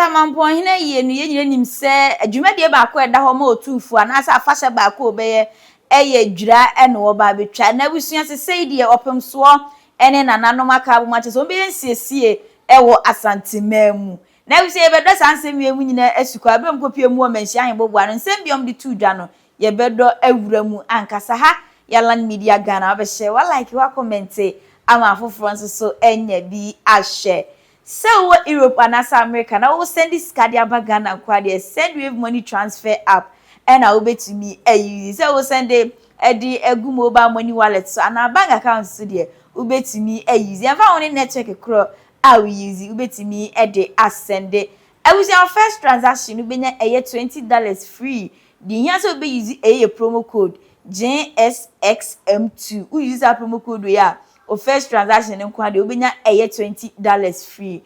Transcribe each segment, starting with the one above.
Mampɔnhene ayie no, yɛn nyinaa nim sɛ dwumadie baako a ɛda hɔ ma Otumfoɔ anaasɛ afahyɛ baako a ɔbɛyɛ yɛ dwira na wɔba abɛtwa. Na abusua sesei deɛ ɔpemsoɔ ne nananom aka abom akyɛ sɛ wɔbɛyɛ nsiesie wɔ Asanteman mu. Na abusua yɛbɛdɔ saa nsɛm wei mu nyinaa asukɔ a berɛ a wɔkɔpue mu wɔ Manhyia Ahemboboa no nsɛm bi a wɔde too dwa no yɛbɛdɔ awura mu ankasa. Ha yɛ Land Media Ghana wabɛhyɛ, wa like, wa kɔmɛnte ama afoforɔ nso so anya bi ahwɛ. Sɛ wowɔ Europe anaasɛ America na wo sɛnde sika de aba Ghana nko ara deɛ, Sendwave Money Transfer App na wobɛtumi a use. Sɛ wo sɛnde de agu mobile money wallet so anaa bank account so deɛ, wobɛtumi a use. Ɛmfa ho ne network korɔ a wo use, wobɛtumi de asɛnde. Abusua, wo first transaction no wobɛnya ɛyɛ $20 free. Deɛ ehia sɛ wobɛ use ɛyɛ yɛ promo code JSXM2. Wo use saa promo code wei a, wo first transaction no nko ara deɛ wobɛnya ɛyɛ $20 free.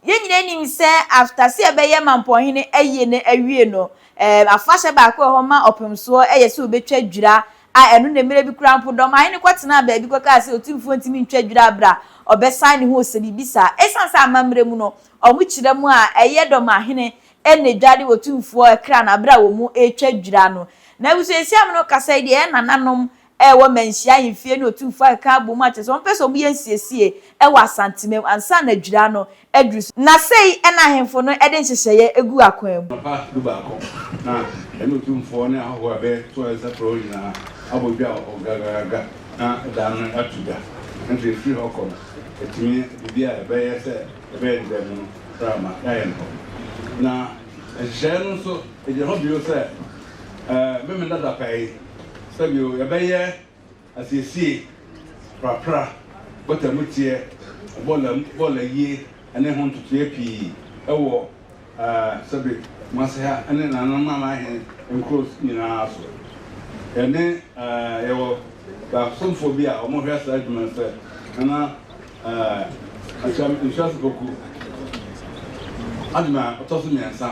Yɛn nyinaa nim sɛ after sɛ yɛbɛyɛ Mampɔnhene ayie no awie no, ɛɛm afahyɛ baako a ɛwɔ hɔ ma ɔpemsoɔ yɛ sɛ wɔbɛtwa dwira a ɛno na mmerɛ bi koraa mpo Dɔmahene kɔtenaa baabi kɔkaa sɛ Otumfoɔ ntumi ntwa dwira berɛ a ɔbɛsan ne ho ɔsɛ biribi saa. Ɛsiane sɛ amammerɛ mu no wɔkyerɛ mu a ɛyɛ Dɔmahene na ɛdware Otumfoɔ kra no berɛ a wɔretwa dwira no. Na abusuasiam no kasa yi deɛ ɛyɛ nananom ɛwɔ Manhyia ahemfie ne Otumfoɔ akeka abom akyerɛ sɛ wɔmpɛ sɛ wɔyɛ nsiesie wɔ Asantemam ansa na dwira no aduru so. Na sei na ahemfo no de nhyehyɛeɛ guu akwan mu. Anɔpa dubaako na yɛne Otumfoɔ ne ahɔhoɔ a ɛbɛto yɛn nsa frɛ wɔn nyinaa abɔ dwa wɔ hɔ gagagaga na da no ato dwa. Nanso yɛfiri hɔ kɔ no, yɛtumi biribi a ɛbɛyɛ sɛ yɛbɛyɛ no da mu no koraa ma yɛayɛ no hɔ. Na nhyehyɛeɛ no nso gyina hɔ bio sɛ Memeneda dapɛn yi, Sɛbio yɛbɛyɛ asiesie, prapra, gɔta mu teɛ, bɔɔla bɔɔla yie ne ho ntotoeɛ pii wɔ sɛbe Kumase ha ne nananom amanhene nkuro nyinaa so. Yɛne yɛwɔ baasomfoɔ bi a wɔhwɛ saa adwuma no sɛ Nana Akyem Nsuase Poku Adwuma a ɔtɔ so mmiɛnsa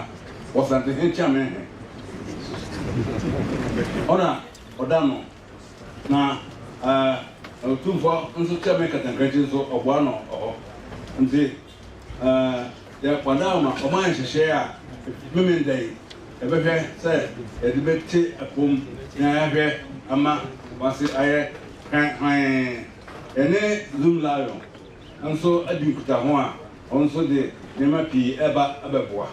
wɔ Santehene Kyeame he. Ɔna ɔda no, na Otumfoɔ nso kyɛ me katankrankyi nso ɔboa no ɔhɔ. Nti yɛ wada ma ɔma yɛ nhyehyɛɛ a Memenda yi yɛbɛhwɛ sɛ yɛde bɛte apom na yɛahwɛ ama wase ayɛ hwann. Yɛne Zoom Lion nso adi nkutaho a ɔno nso de nneɛma pii reba abɛboa.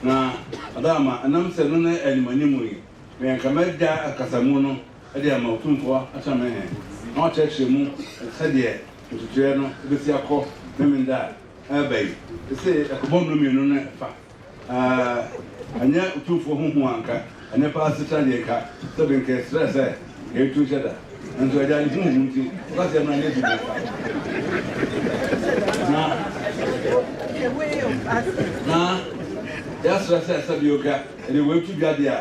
Na Adaama, ɛnam sɛ no ne animanimu yi, me anka mɛgya akasamu no de ama Otumfoɔ Akyerɛmɛhɛn na wakyerɛkyerɛ mu sɛdeɛ ntotoeɛ no bɛsi akɔ Memenda a ɛreba yi. Seesei ɛkɔbɔ nnɔnmienu ne fa. Ɛɛ, ɛnyɛ Otumfoɔ ho hu anka, ɛnnɛ paa asetra deɛ nka sɛbe nka yɛsrɛ sɛ yɛntu nhyɛ da. Nanso Agya ne ho hu nti, ɔka sɛ yɛmmra nyɛ adwuma mfa. Na, na yɛasrɛ sɛ sɛbe oka yɛde wei to dwa deɛ a,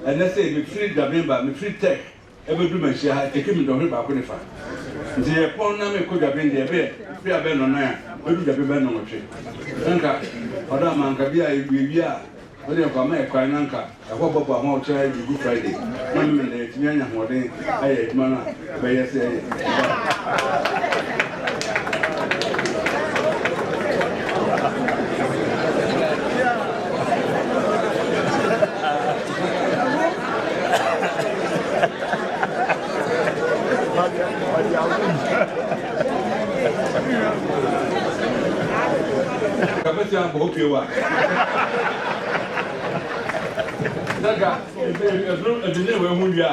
ɛnnɛ sei mefiri Dwaben ba, mefiri Tech Ɛbɛduru manhyia ha ɛtake me dɔnhwere baako ne fa nti yɛpɔn na mekɔ dwaben deɛ ɛbɛyɛ firi abɛn nnɔnan a mɛduru dwaben bɛyɛ nnɔnwɔtwe na nka ɔdɔ ama nka bi a yɛwie a ɔde yɛn kɔ ama yɛ kwan na nka ɛhɔ bɔbɔ ho a ɔkyerɛ yɛ Good Friday na meme na yɛtumi anya ahoɔden ayɛ adwuma no a ɛbɛyɛ sɛ ɛyɛ. Kabɛsi abɔ hɔ pie wa. Saka ɛduru ɛdini wɔ ehu wia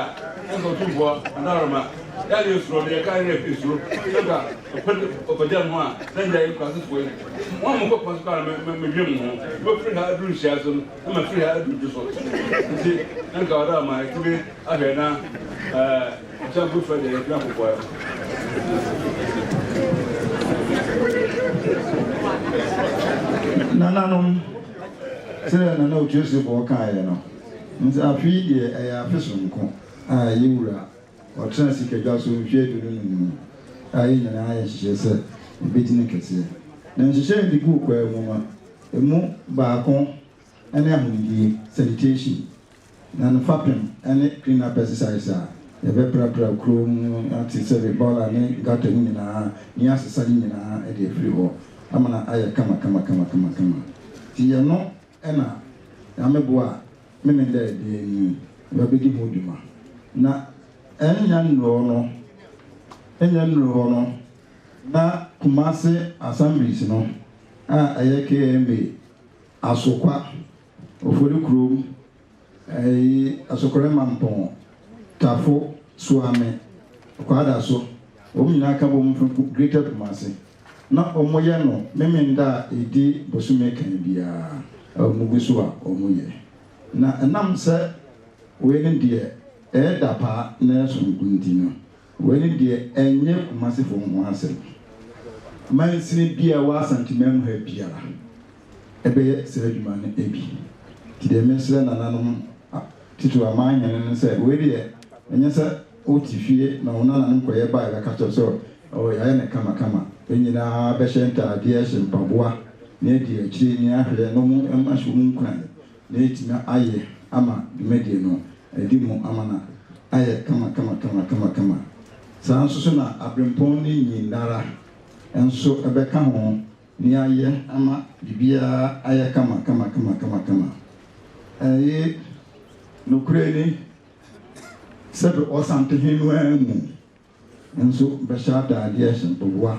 ɛnka otumfoɔ adaroma yɛ esuro no yɛ ka yɛ esuro saka ɔpɛ ɔpɛgya no ho a na ngya yɛ nkura sofoɔ yi wɔn a mo kɔ pɔn so kora no mɛ mɛ dwe mo ho bɛfiri ha aduru nhyia so no. Na mafiri ha aduru dwo so nti na nka ɔdɔ ama ɛtumi ahwɛ na ɛkyɛ Good Friday yɛtumi akɔboa no. Nananom, sɛdeɛ Nana Otuasibɔɔ kaeɛ no, nti afe yi deɛ ɛyɛ afe sononko a yɛn Wura ɔtenaa sikadwa so mfeɛ 25 mu a yɛn nyinaa ayɛ nhyehyɛɛ sɛ yɛbɛdi no kɛseɛ. Na nhyehyɛɛ a yɛde guu kwaa mu no, Emu baako ne ahonidie, sanitation, na ne fapem ne clean up exercise a yɛbɛprapra kuro mu te sɛ bɔɔla ne gutter mu nyinaa ne yɛasesa ne nyinaa de afiri hɔ ama no ayɛ kama kama kama kama kama. Nti ɛno na Nyame boa a, Memenda a ɛdi anim yi, yɛbɛdi ho dwuma. Na ɛnnya nnuru hɔ no, ɛnnya nnuru hɔ no, na Kumasi Assemblies no a ɛyɛ KMA, Asokwa, Ofori Kurom, Ɛyi, Asokore Mampɔn, Tafo, Suame, Kwadaso, wɔn nyinaa ka bom fi Greater Kumasi. Na wɔyɛ no Memenda a ɛdi bosome kan biara a wɔgu so a wɔyɛ. Na ɛnam sɛ wei no deɛ ɛyɛ dapaa na ɛyɛ sononko nti no, wei no deɛ ɛnyɛ Kumasefoɔ nko ara asɛm. Mansini biara a ɛwɔ Asanteman mu ha biara bɛyɛ saa adwuma no bi. Nti deɛ mesrɛ nananom, titiriw amanhene no sɛ, wei deɛ ɛnyɛ sɛ wote fie na wo nananom kɔyɛ ba a yɛbɛka kyerɛ wo sɛ oh yɛayɛ no kamakama. Yɛn nyinaa bɛhyɛ ntaadeɛ, hyɛ mpaboa na yɛadi akyire na yɛahwɛ na wɔahyɛ wɔn nkuran na yɛatumi ayɛ ama dwumadie no adi mu ama no ayɛ kamakamakamakama. Saa nso so na aberempɔn no nyinara nso bɛka ho na yɛayɛ ama biribiara ayɛ kamakamakamakama. Ɛye nokorɛ ni sɛbe Ɔsantehene no ara mu nso bɛhyɛ ataadeɛ hyɛ mpaboa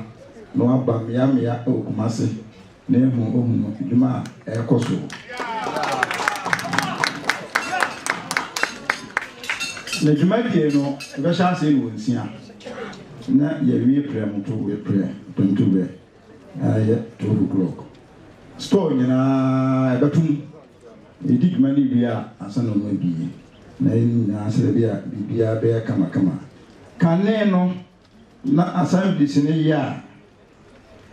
na waba mmeammea wɔ Kumasi na ehu ohunu dwuma a ɛrekɔ soɔ. Na dwumadie no ɛbɛhyɛ aseɛ nnɔnsia na yɛawie prɛmto prɛ prɛmto berɛ a ɛyɛ 12 o'clock. Store nyinaa ɛbɛtom. Yɛdi dwuma no wie a ansa na wɔabue. Na yɛn nyinaa sɛdeɛ ɛbɛyɛ a biribiara bɛyɛ kamakama. Kane no, na assemblies no yɛ a,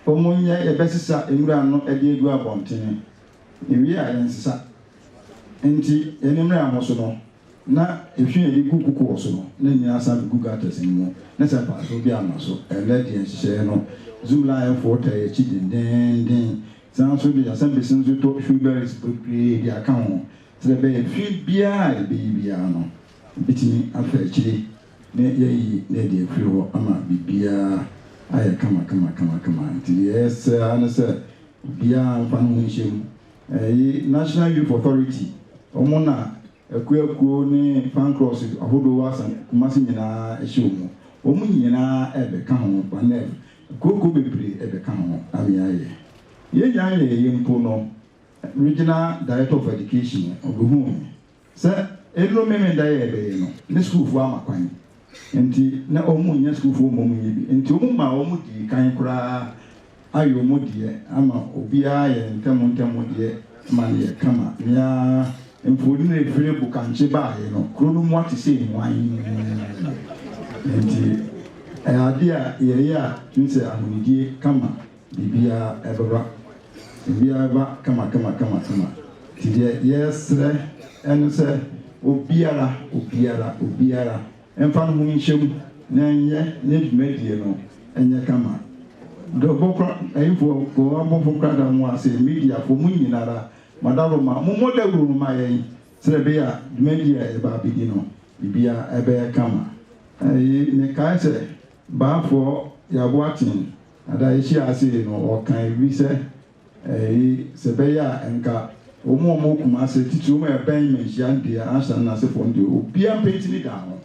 wɔnyɛ yɛbɛsesa nwura no de agu abɔntene. Yɛwie a yɛnsesa. Nti yɛn mmra ho so no, na efi a yɛde gu kokoɔ so no, na nyinaa san bɛgu gutters no mu, na sɛ mfasoɔ bi amma so. Ɛnnɛ deɛ nhyehyɛeɛ no, Zoomlion-foɔ taa yɛn akyi dendeenden. San nso de assemblies no nso tɔ shoeberries bebree de aka ho. Sɛdeɛ ɛbɛyɛ fi biara a yɛbɛyi biara no, yɛbɛtumi afa akyire na yɛayi na yɛde afiri hɔ ama biribiara ayɛ kamakamakamakama. Nti deɛ yɛsrɛ ara ne sɛ obiara mfa ne ho nhyɛ mu. Ɛyi National Youth Authority, wɔn na akuakuo ne fan clubs ahodoɔ wɔ Asan Kumasi nyinaa hyɛ wɔn mu. Wɔn nyinaa ɛrebɛka ho, PANEF, akuokuo bebree ɛrebɛka ho ama yɛayɛ. Yɛn nyinaa yɛyɛ mpo no, Regional Director of Education, ɔbɛhuu me sɛ ɛnnuru Memenda yɛ ɛbɛyɛ no, ne sukuufoɔ ama kwan nti na wɔn nnya sukuufoɔ mmom nyɛ bi nti wɔn maa wɔn dii kan koraa ayɛ wɔn deɛ ama obiara ayɛ ne ntɛm ntɛm deɛ ma no yɛ kama. Nea mfonini a ɛfiri Bokankye baeɛ no, kuro no mu ate sɛ nwan nti ɛyɛ adeɛ a yɛyɛ a tumi sɛ ahonidie kama. Biribiara ɛbɛba, biribiara bɛba kama kama kama kama. Nti deɛ yɛsrɛ ɛne sɛ obiara, obiara, obiara mfa ne ho nhyɛ mu na ɛnyɛ ne dwumadie no nyɛ kama. Dɔbɔ kora, ayifoɔ, abɔfo kora da mo ase, mediafoɔ, mo nyinara, madaworo ma, mommɔ dawuro no ma yɛn sɛdeɛ ɛbɛyɛ a dwumadie a yɛba abɛdi no, biribiara ɛbɛyɛ kama. Ɛyi, mekae sɛ Baafoɔ Yaboaten Ada a yehyiaa ase yi no, wɔkae bi sɛ, Eyi, sɛ ɛbɛyɛ a nka wɔn a wɔwɔ Kumase, titiriw wɔn a ɛbɛn Manhyia no deɛ, Ansa ne n'asefoɔ no deɛ, obiara mpentini da ho.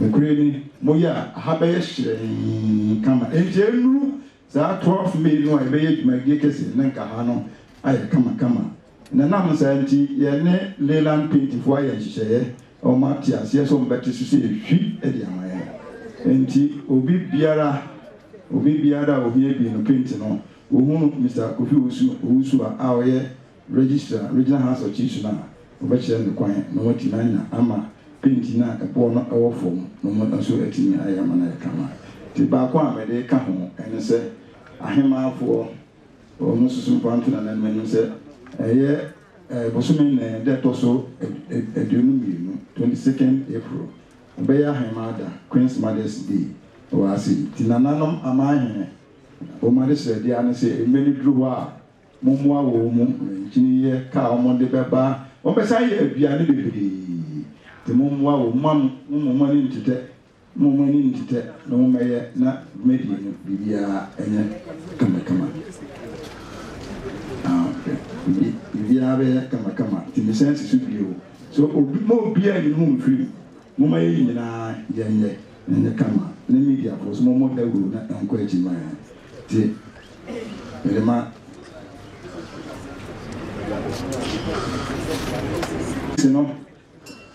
Nokorɛ ni, moyɛ a, ha bɛyɛ hyerɛnn kama. Enti ɛnnuru saa 12 May no a yɛbɛyɛ dwumadie kɛseɛ no, na nka ha no ayɛ kamakama. Na ɛnam saa nti, yɛne Leyland Paintfoɔ ayɛ nhyehyɛeɛ na wɔate aseɛ sɛ wɔbɛte so sɛ ehwi de ama yɛn. Enti obi biara, obi biara a ohia bi no paint no, wɔhunu Mister Kofi Owusu, Owusu a a ɔyɛ Registrar, Regional House of Chiefs no a, wɔbɛkyerɛ no kwan na watumi anya ama paint no a ɛboɔ no wɔ fam no wɔn nso atumi ayɛ ama no ayɛ kama. Nti baako a mede reka ho ne sɛ, Ahemaafoɔ, Wɔn nso so mfa nto nananom anim sɛ ɛyɛ bosome nnan da ɛtɔ so 22, 22nd April, ɛbɛyɛ Ahemaa da, Queen's Mother's Day, wɔ ha sei. Nti nananom amanhene, wɔn adesrɛdeɛ ara ne sɛ mmerɛ no duru hɔ a, mommoa wɔn mu, nkyiniiɛ, kaa a wɔde bɛba, wɔbɛsan ayɛ aduane bebree, nti mommoa wɔn, momma mo ani ntetɛ. Momma mo ani ntetɛ na mommɛyɛ na dwumadie no biribiara nyɛ kamakama. Ah, biribi. Biribiara bɛyɛ kamakama. Nti mesan si so bio sɛ obi mma obiara nyi ne ho mfiri mu. Momma yɛn nyinaa yɛnyɛ na ɛnyɛ kama na mediafoɔ nso mommɔ dawuro na ɛnkɔ akyi mma yɛn. Nti mede ma. No,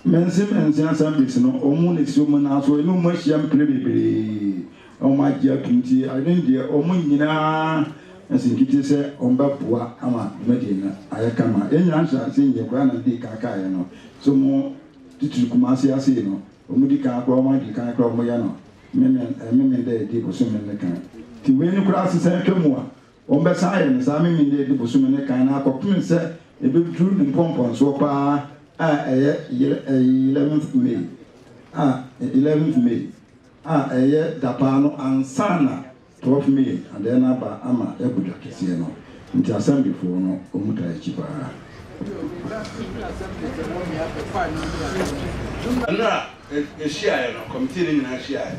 Mense Mense Assemblies no, wɔn na ɛsi wɔn nan so, ɛne wɔn ahyia mprɛ bebree na wɔn agye atum nti ɛno deɛ wɔn nyinaa asi nkete sɛ wɔn bɛboa ama dwumadie no ayɛ kama. Yɛn nyinaa nhyɛ ase nyɛ koraa na mede kan kaeɛ no, so mo titiri Kumasi ase yi no, wɔn di kan koraa, wɔn adi kan koraa wɔn yɛ no memen memen dɛ ɛdi bosome no kan. Nti wei no koraa sesa atwa mu a, Wɔbɛsan ayɛ no saa Memeneda a edi bosome no kan no ara kɔpem sɛ ebeduru ne mpɔmpɔnsoɔ pa ara a ɛyɛ eleventh May a eleventh May a ɛyɛ dapaa no ansa na twelfth May adɛɛ no aba ama yɛabɔ dwa kɛseɛ no. Nti Assemblyfoɔ no wɔn taa akyi pa ara. Ɛno a yɛhyiaeɛ no, committee no nyinaa hyiaeɛ.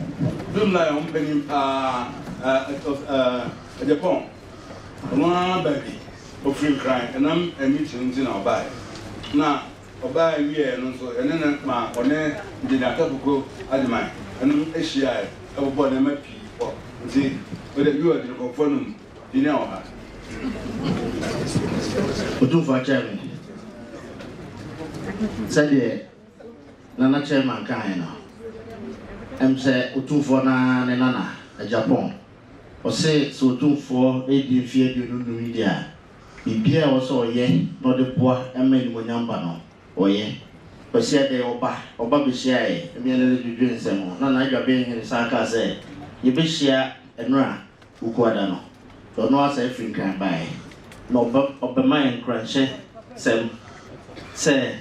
Zoomlion wɔn panin pa ara, Agyapong, ɔno ara baa bi, ɔfiri Nkran, ɛnam meeting no nti na ɔbaeɛ. Na ɔbaeɛ wieeɛ no nso, yɛne no maa ɔne Engineer Tafuko Agyemang nom hyiaeɛ bobɔɔ nneɛma pii pɔ. Nti, wode bi wɔ Adwenenkɔmfoɔ no mu, Engineer wɔ ha. Otumfoɔ akyɛ me sɛdeɛ Nana Chairman kaeɛ no, ɛm sɛ Otumfoɔ no ara ne Nana Agyapong. Ɔse sɛ Otumfoɔ redi mfeɛ 25 yi deɛ a, biribiara a ɛwɔ sɛ ɔyɛ na ɔde boa ma animuonyam ba no, ɔyɛ. Kwasiada yi ɔba, ɔba bɛhyiaeɛ, me ne no dwedwee nsɛm ho. Nana Adwabenhene san kaa sɛ yɛbɛhyia nnora Wukuada no. Ɔno ara san firi Nkran baeɛ, na ɔba, ɔbɛma yɛn nkuranhyɛsɛm sɛ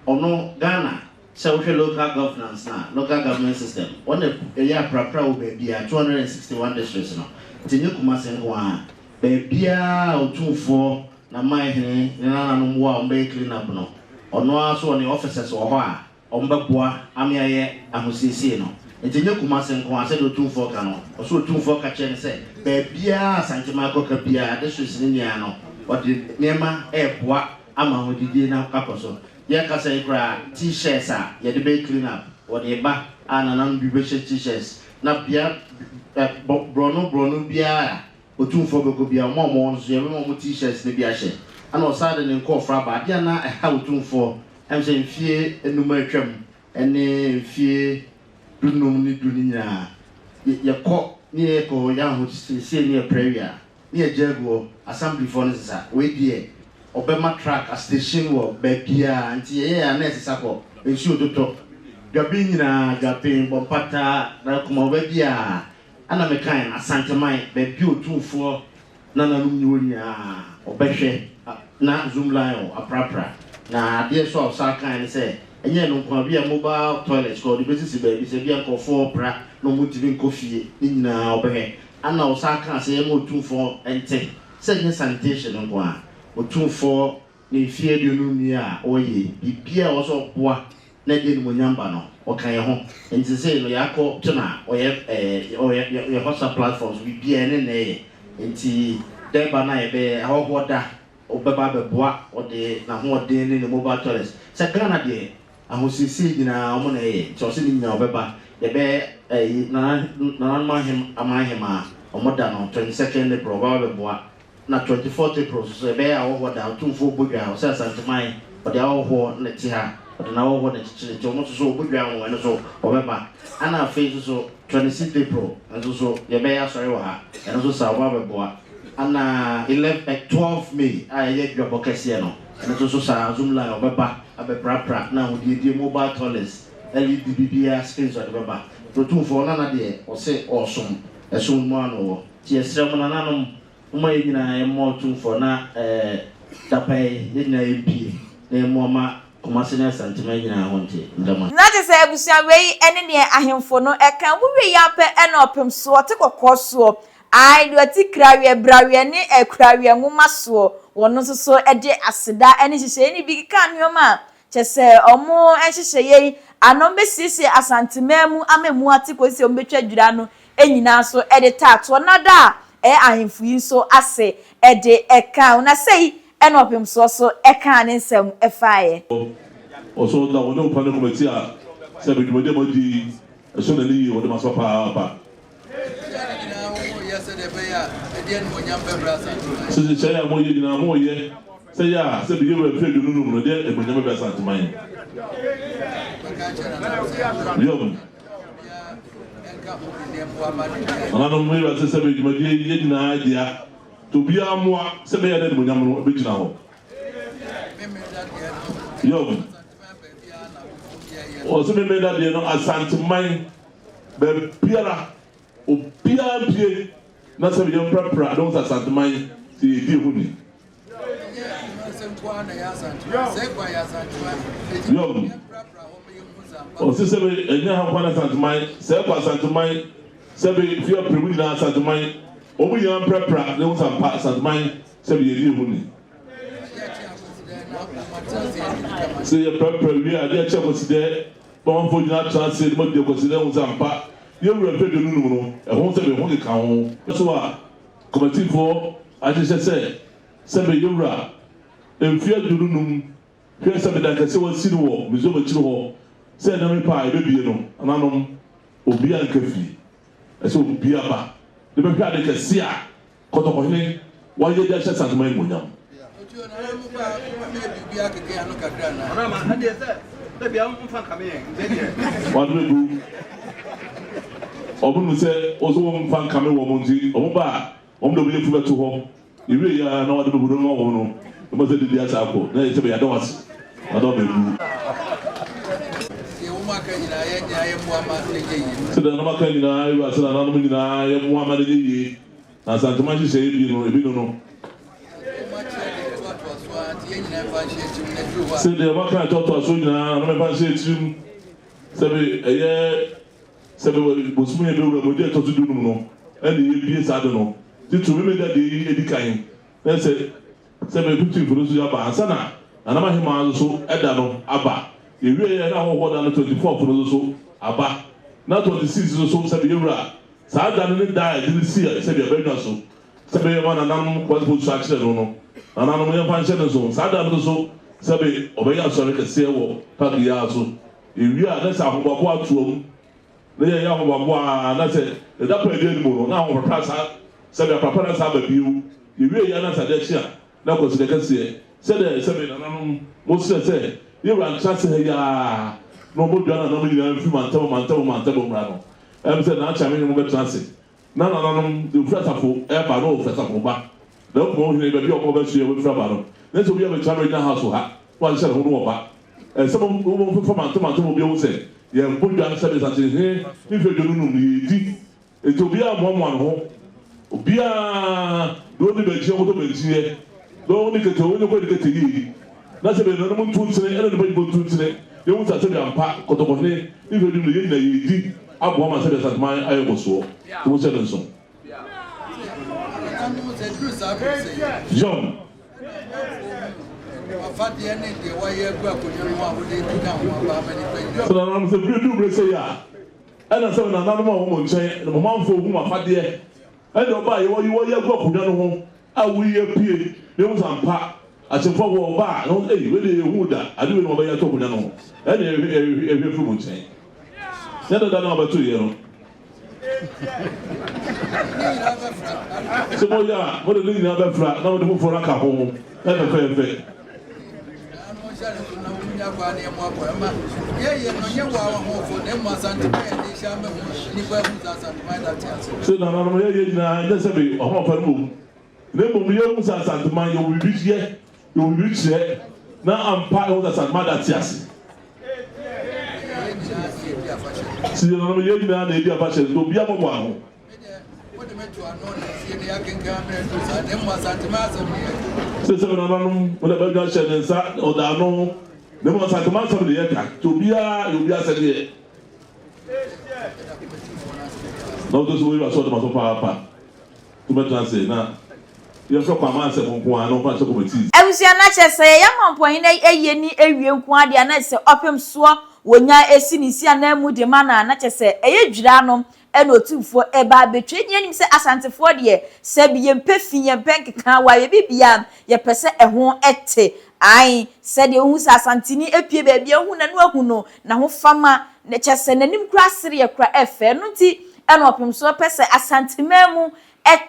Ɔno Ghana sɛ wohwɛ local governance no a, local government system, wɔn na ɛyɛ aprapra wɔ baabiara, 261 districts no, nti nyɛ Kumasi nko ara, baabiara a Otumfoɔ, N'amanhene, ne nananom wɔ a wɔbɛyɛ clean up no, ɔno ara nso ɔne officers wɔ hɔ a wɔbɛboa ame ayɛ ahosiesie no. Nti nyɛ Kumasi nko ara, sɛdeɛ Otumfoɔ ka no, ɔse Otumfoɔ ka kyerɛɛ no sɛ baabiara a Asanteman kɔka biara, districts no nyinaa no, ɔde nneɛma reboa ama ahodidie no akɔ so. Yɛrekasa yi koraa, T-shirts a yɛde bɛyɛ clean up, wɔde reba a nananom bi bɛhyɛ T-shirts. Na bea ɛ borɔno borɔno biara a Otumfoɔ bɛkɔ biara, wɔn a wɔwɔ hɔ no nso, yɛbɛma wɔn T-shirts no bi ahyɛ. Ɛna ɔsan de ne nkurɔfoɔ aba. Adeɛ a na ɛha Otumfoɔ, ɛm sɛ mfie nnum a atwam ne mfie dunum ne du no nyinaa, yɛkɔ ne yɛkɔ yɛ ahosiesie ne yɛprɛ wie a, ne yɛgya agu hɔ, assemblyfoɔ no sesa, wei deɛ ɔbɛma truck astation wɔ baabiaa, nti yɛyɛɛ a na ɛsesa kɔ, nsuo totɔ, dwaben nyinaa, dwaben, bɔmpata, na kumaw baabiaa, ɛna mekae no, Asanteman, baabi a otumfoɔ nananom nni hɔ nyinaa, ɔbɛhwɛ na Zoomlion aprapra, na adeɛ nso a ɔsan kae ne sɛ, ɛnyɛ ɛno nko ara, bi a mobile toilet koraa ɔde bɛsisi baabi, sɛ bi a nkurɔfoɔ repra na wɔntumi nkɔ fie, ne nyinaa ɔbɛhwɛ. Ana ɔsan kaa sɛ yɛmma Otumfoɔ nte sɛ ɛnyɛ sanitation nko ara. Otumfoɔ ne mfeɛ 50 nie a ɔreyɛ yi, biribiara a ɛwɔ sɛ ɔboa na ɛde animuonyam ba no, ɔka yɛn ho. Nti seesei no yɛakɔ to na ɔyɛ ɛɛ ɔyɛ yɛ WhatsApp platform so biribiara ɛne na ɛyɛ. Nti dɛɛba no a yɛbɛyɛ ahɔhoɔ da ɔbɛba abɛboa ɔde n'ahoɔden ne ne mobile toilets. Sɛ Ghana deɛ Ahosiesie nyinaa ɔmo na ɛyɛ nti ɔse ne nyinaa ɔbɛba yɛbɛyɛ ɛyi nana nananom ahem aman hemaa ɔmo da no 22nd April ɔbɛba abɛboa na 24th April nso so yɛbɛyɛ ahɔhoɔ da Otumfoɔ ɔbɔ dwa ɔse Asanteman ɔde ahɔhoɔ na ɛte ha ɔde n'ahɔhoɔ na ɛkyekyere nti ɔmo nso so ɔbɔ dwa ho ɛno nso ɔbɛba ɛna afei nso so 26th April nso so yɛbɛyɛ asɔre wɔ ha ɛno nso saa ɔbɛba abɛboa ɛna 11 12 May a ɛyɛ dwabɔ kɛseɛ no. Ɛno nso so saa Zoom line ɔbɛba abɛprapra na ahodiedie mobile toilets LED biribiara screens ɔde bɛba. Nti Otumfoɔ Nana deɛ ɔse ɔɔsom ɛsom no mu ara na ɔwɔ. Nti yɛsrɛ mo nananom momma yɛn nyinaa yɛmmoa Otumfoɔ na ɛɛ dapa yi yɛn nyinaa yɛmpie na yɛmmoa ma Kumasi ne Asanteman nyinaa ho nte. Meda mo ase. Na kyerɛ sɛ abusua wei ne neɛ ahemfo no ka. Wowie yi ara pɛ na ɔpem soɔ te kɔkɔɔ soɔ Ae, deɛ ɔte kuraweɛ, braweɛ ne kuraweɛ nwoma soɔ, wɔn nso so de aseda ne nhyehyɛeɛ no bi keka nneɛma a kyerɛ sɛ wɔn nhyehyɛeɛ yi ano bɛsiesie Asanteman mu ama emu ate kɔsi sɛ wɔbɛtwa dwira no nyinaa nso de taa toɔ na da a ɛyɛ ahemfo yi nso ase de ka ho. Na sei Ɛna ɔpemsoɔ so kaa ne nsɛm faeɛ. Ɔsɔ da wɔne wo pa ne kɔmɛti a sɛ bɛ dwumadi a moadi yi ɛsɔ n'ani yie wɔde ma so papaapa. Sɛ nhyehyɛe a moyɛ nyinaa moyɛ sɛ yɛ a sɛ bɛyɛ wura mfe 25 no ɛde animuonyam bɛbrɛ Asanteman. Yom. Nananom mo yɛ sɛ sɛ bɛ dwumadie yi yɛ nyinaa dea nti obiara mmoa sɛ bɛyɛ a na animuonyam no bɛgyina hɔ. Yom. Ɔse Memeneda deɛ no Asanteman baabiara obiara mpie na sɛ yɛn prapra na wɔn sɛ Asanteman sɛ yɛdi ɛho ni. Yom. Ɔse sɛ bɛ ɛnyɛ ha nkoa na Asanteman sɛ ɛkɔ Asanteman sɛ bɛ fie apere mu nyinaa Asanteman wɔn nyinaa mprapra na wɔn sɛ ampa Asanteman sɛ bɛ yɛdi ɛho ni. Sɛ yɛprapra wie a, adeɛ kye Akwasidɛ, na ɔmanfoɔ nyinaa tra ase na wɔadi Akwasidɛ ho sɛ ampa yɛn wura mfeɛ 25 no, ɛho sɛ bɛ ho keka ho. So a kɔmatifoɔ ahyehyɛ sɛ sɛ bɛ yɛn wura mfeɛ 25 hwɛ sɛ bɛ dan kɛseɛ wɔasi no wɔ Misraim akyiri hɔ sɛ ɛnam pɛ a yɛbɛbie no, nananom, obiara nka fie. Ɛsɛ obiara ba na bɛhwɛ ade kɛseɛ a Kɔtɔkɔhene, wayɛ de ahyɛ Asanteman animuonyam. Wɔn bɛgu. Wɔn nim sɛ wo nso wɔmfa nkame wɔn nti, wɔn ba a, wɔn de wɔn yafunu bɛto hɔ. Yɛwie yɛ ara na wɔde bɛgu no ma wɔn no, na wɔn sɛ didi asa akɔ, na yɛ sɛ bɛyɛ adɔ ase, na adɔ bɛgu. Sɛdeɛ nananom aka nyinaa, Ewura sɛ nananom nyinaa yɛmmoa ma no nyɛ yie. Na Asantuma nhyehyɛeɛ bi no, ebi no no. Sɛ deɛ wɔaka ɛtoatoa soɔ nyinaa na mɛfa nhyɛ tirim sɛbe ɛyɛ sɛbe bosome yɛ bɛwura mu ɛdi ɛtɔ so dunum no ɛna yɛbie saa de no titiriw Memeda deɛ yi ɛdi kan na sɛ sɛbe fifteenth no nso aba ansa na Nanam Ahemaa nso ɛda no aba yɛwie yɛ na ahɔhoɔ da no 24th no nso aba na 26 nso sɛbe yɛwura Saa da no ne da a yɛde no sii sɛdeɛ abannwa so sɛ ɛbɛyɛ ma nananom Kwansfo su akyerɛ no no. Nananom, yɛmfa nhyɛ no nso, saa da no nso sɛbe wɔbɛyɛ asɔre kɛseɛ wɔ park yi ara so. Yɛwie a, na sɛ ahoboaboa atoam, na yɛyɛ ahoboaboa ara, na sɛ ne dapɛn adi anim no, na ahoprapra saa, sɛbe aprapra no asan aba bio. Yɛwie yɛ a, na sɛ adeɛ kye a, na Kwasida kɛseɛ, sɛdeɛ sɛbe nananom mosrɛ sɛ yɛn wura ntra ase ha yi ara, na ɔmmɔ dwa nananom nyinaa mfiri mantam mantam mantam mmra no. Ɛm sɛ naakye a me ne mo bɛtena ase, na nananom de ofiri asafo reba na wɔfiri asafo reba, na wɔkɔ wɔn hene baabi a wɔn bɛsoɛ wɔbɛfiri aba no, na sɛ obi abɛtena Regina House wɔ ha na wahyehyɛ ne ho no wɔba. Ɛsɛ mo mo mfefa mantam mantam obi ahu sɛ yɛbɔ dwa sɛ Mesakye hene ne mfe 25 no yɛredi, enti obiara mmoamoa ne ho, obiara deɛ ɔnni bankyi ɔnkɔtɔ bankyi yɛ, deɛ ɔnni kete ɔnyɛ kɔ ne kete yie. Na sɛ bɛnuanom nto ntene ɛna nnipa nyinaa nto ntene, yɛhu sɛ sɛdeɛ ampa Kɔtɔkɔhene ne mfeɛ du no yɛn nyinaa yɛredi aboa ma sɛdeɛ Asanteman ayɛ nkɔsoɔ. Nti monhyɛ no nso. Yɔn. Sɛ nananom sɛ bere du bere sɛi a, ɛna sɛ nananom a wɔwɔ mo nkyɛn ne mo manfoɔ hu mo afadeɛ ɛne ɔba a yɛwɔ yi wɔyɛ agu akonnwa no ho a woyi apue na ehu sɛ ampa akyemfo wɔ ɔba a na wɔn ei wei deɛ yɛhuu da ade wei na wɔbɛyɛ ato akonnwa no ho ɛne ɛhwɛ ɛhwɛ firi mo nkyɛn nyɛ dada na wɔbɛto yɛ no sɛ moyɛ a mode ne nyinaa bɛfra na mode foforɔ aka ho na fɛfɛɛfɛ. Sɛ nananom yɛyɛ nyinaa nyɛ sɛ me ɔhoɔfɛ no mmom, na mmom yɛhu sɛ Asanteman yɛwɔ biribi yɛ, yɛwɔ biribi kyerɛ, na ampa yɛhu sɛ Asanteman da te ase. Sɛ nananom yɛn nyinaa na yɛdi afahyɛ no, nti obiara mmɔbɔ ho. Sɛ sɛ nananom wode abadwa hyɛ ne nsa na ɔda ano, na mmom Asanteman asɛm na yɛka, nti obiara yɛ obiara asɛdeɛ. Na wotɔ so wɔ aso ɔde ma so paapa. Wobɛtena ase na yɛmfrɛ Kwame asɛm nko ara na ɔmfa nhyɛ committees. Abusua na kyerɛ sɛ yɛyɛ mampɔhene ayie ne awie nko ara deɛ a na sɛ ɔpem soɔ wɔnya si ne si ananmu de ma no a na kyerɛ sɛ ɛyɛ dwira no. ɛna Otumfoɔ ɛba abɛtwa. Yɛn nyinaa nim sɛ Asantefoɔ deɛ, sɛbi yɛmpɛ fi, yɛmpɛ nkekaawa, yɛ biribiara yɛpɛ sɛ ɛho te. Ae, sɛdeɛ wohu sɛ Asanteni apue baabi a, wohu n'ano ahu no, n'ahofama, na kyerɛ sɛ n'anim koraa sereɛ koraa ɛfɛ. Ɛno nti ɛna Ɔpemsoɔ pɛ sɛ Asanteman mu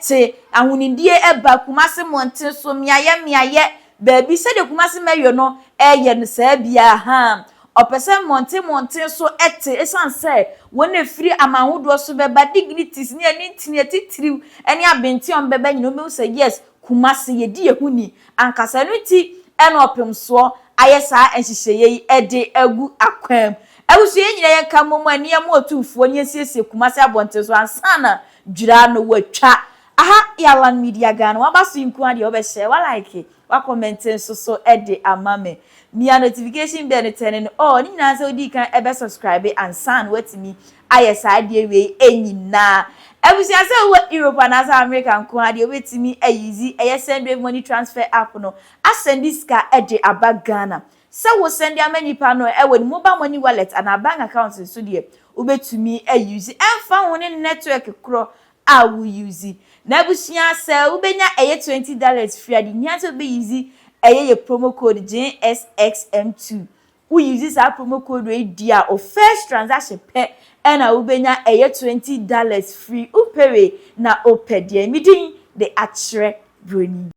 te, ahonidie ba Kumase mmɔnten so, mmeaeɛ mmeaeɛ baabi, sɛdeɛ Kumase Mayor no reyɛ no saa biara, haa. Ɔpɛ sɛ mmɔnten mmɔnten so te, ɛsiane sɛ wɔn a ɛfiri aman ahodoɔ so bɛba, dignities ne anintini atitiriw ne abenten a wɔbɛba nyinaa, wɔbɛhu sɛ yes, Kumase, yɛdi yɛn ho ni ankasa. Ɛno nti na Ɔpemsoɔ ayɛ saa nhyehyɛeɛ yi de agu akwan mu. Abusua, yɛn nyinaa yɛnka mmom ani yɛmmoa Otumfoɔ na yɛnsiesie Kumase abɔnten so ansa na dwira no watwa. Aha yɛ Alan Media Ghana, waba so yi nko ara deɛ wobɛhyɛ, wa like, wa comment nso so de ama me. Mia notification bell no turn no all, ne nyinaa sɛ wodii kan ɛbɛ subscribe ansa na watumi ayɛ saa adeɛ wei nyinaa. Abusua, sɛ wowɔ Europe anaasɛ America nko ara deɛ, wobɛtumi ayizi ɛyɛ Sendwave money transfer app no asɛnde sika de aba Ghana. Sɛ wo sɛnde ama nipa no ɛwɔ ne mobile money wallet anaa bank account nso deɛ, wobɛtumi ayizi, ɛmfa ho ne network korɔ a wo use. Na abusua, sɛ wobɛnya ɛyɛ $20 free a, de hia sɛ wobɛyizi ɛyɛ yɛ promo code JSXM2. Wo use saa promo code wei di a, o first transaction pɛ ɛna wobɛnya ɛyɛ $20 free. Wopɛ wei na wopɛ deɛ mi din de akyerɛ broni.